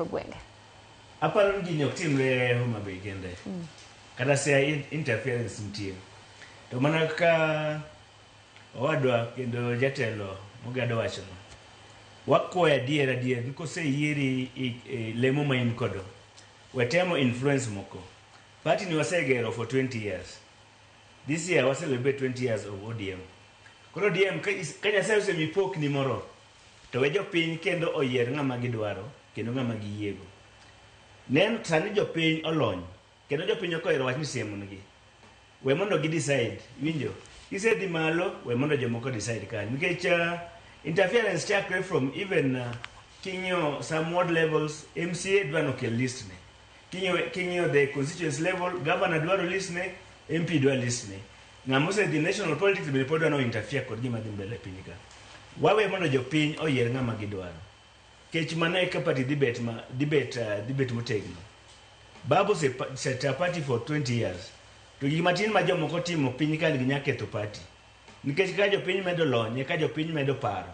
Gwenge. Aparo ni gini ok timre Homa Bay kende. Kata Siaya interference nitie. To mana ka owadwa kendo jatelo Mogado wachono. Wakwayo adier adier ni koseyieri e lemo ma in kodo, we temo influence moko. Party ni wasegero for 20 years. This year wa celebrate 20 years of ODM. Koro ODM ka Nyasaye osemiyi pokni moro, to we jopiny kendo oyier ng'ama gidwaro kendo ng'ama giyiego. Nen sani jopiny olony kendo jopiny ok ohero wach ni siemonegi. We mondo gi decide, winjo? Kisedhi malo, we mondo jomoko decide kanyo. Nikech interference chakre from even king'iyo some ward levels, MCA dwa nokel list ne. King'iyo the constituency level, governor dwaro list ne, MP dwa list ne. Ng'ama osedhi national politics bende pod dwa no interfere kod gima dhi mbele e piny ka. Wawe mondo jopiny oyier ng'ama gidwaro. Kech mano eka party dhi bet ma dhi bet motegno. Babu oseta party for 20 years. To gik matin ma jomoko timo piny ka nigi nya ketho party. Nikech ka jopiny medo lony, eka jopiny medo paro.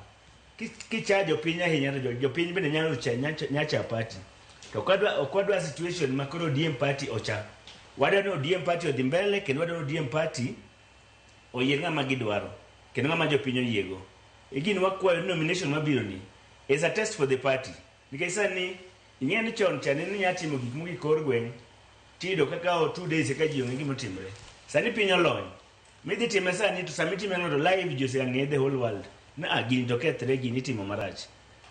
Kicha jopiny ahinya to jopiny bende nyalo cha nya cha party. To ok wadwa situation ma koro ODM party ocha. Wadwa ni ODM party odhi mbele kendo wadwa ni ODM party oyier ng'ama gidwaro kendo ng'ama jopiny oyiego. E gini wakwayo ni nomination mabiro ni is a test for the party. Nikech sani ing'e ni chon cha ne inya timo gik moko e kor gweng' tiyudo ka kawo 2 days eka ji ong'e gima otimre. Sani piny olony. Midhi time sani to sama itime no to live ji oseng'e the whole world. Na ah, gini to kethre, gini itimo marach.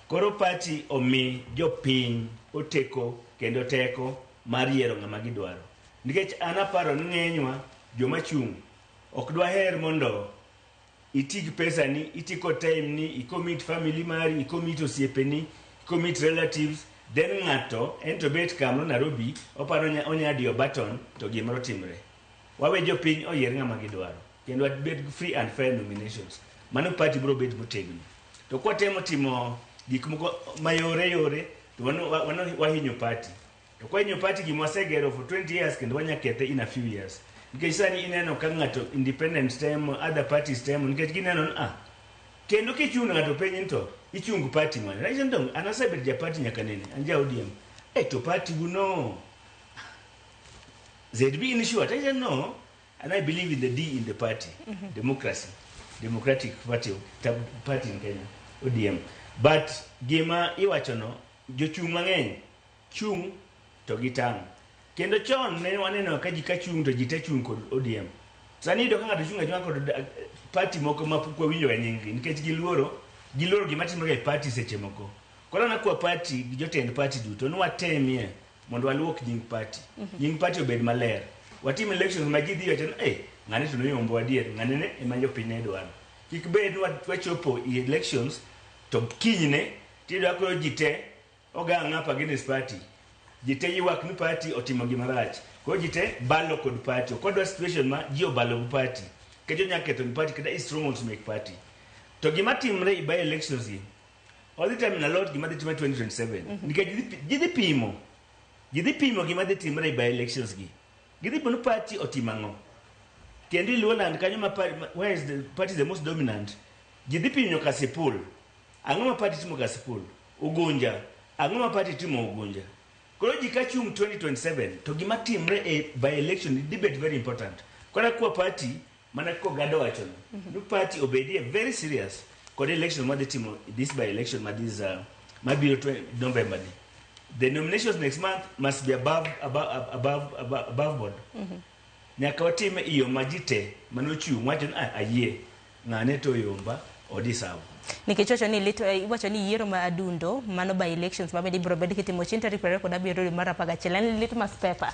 Koro party omi jopiny oteko kendo teko mar yiero ng'ama gidwaro. Nikech an aparo ni ng'enywa joma chung' ok dwaher mondo iti gi pesa ni, iti kod time ni, i commit family mari, i commit osiepeni, i commit relatives, then ng'ato en to bet kamoro Nairobi, oparo onya diyo button to gimoro timre. Wawe jopiny oyier ng'ama gidwaro kendo wabed gi free and fair nominations. Mano party biro bet motegno. To kwatemo timo gik moko mayore yore to mano wahinyo party. To kwahinyo party gima wasegero for 20 years kendo wanya kethe in a few years. Nikech sani ineno ka ng'ato independent temo, other parties temo nikech gineno ni ah kendo kichung' ng'ato penji ni to ichung party mane. Raisi ni to an asebet ja party nyaka nene, an ja ODM. Eh to party u no. ZB in sure? I said no. And I believe in the D in the party, democracy, Democratic Party, party in Kenya, ODM. But gima iwachono, jochung' mang'eny chung' to gitang'. Kendo chon ne waneno ka ji ka chung' to ji te chung' kod ODM. Sani iyudo ka ng'ato chung' achung'a kod party moko ma pok wawinjo ga nying gi nikech giluoro gima timore e party seche moko. Koro an akwa party gi jotend party duto ni watemie mondo waluok nying party. Nying party obed maler. Watim elections ma ji dhi wacho ni eh ng'ane to noyombo adier, ng'ane ne ema jopiny ne dwaro. Kik bed ni wachopo e elections to kinyne tiyudo ka koro ji te ogang up against party. Ji te ywak ni party otimo gima rach. Koro ji te balo kod party. Ok wadwa situation ma ji obalo gi party. Nikech onya ketho ni party kata i strongholds mek party. To gima timre i by elections gi, odhi determine a lot gima dhi timre 2027. Nikech ji dhi pimo. Ji dhi pimo gima dhi timre i by elections gi. Gidhi pimo ni party otimo ang'o. Kendo i Luoland kanyo ma where is the party the most dominant, ji dhi pimo Kasipul. Ang'o ma party timo Kasipul? Ugunja. Ang'o ma party timo Ugunja? Koro ji ka chung' 2027 to gima timre e by election dhi bet very important. Koro akwa party mana kaka Oganda wachono, ni party obedie very serious kod election madhi timo this by election ma this mabiro November ni. The nominations next month must be above board. Nyaka watime e yo ma ji te manochung' wacho ni ah, ayie ng'ane to oyomba odi sawa. Nikech wacho ni lit, iwacho ni yiero ma adundo mano by elections ma bende ibiro bed kitimo chieng' tarik 27 dwe mar 11 en litmus paper.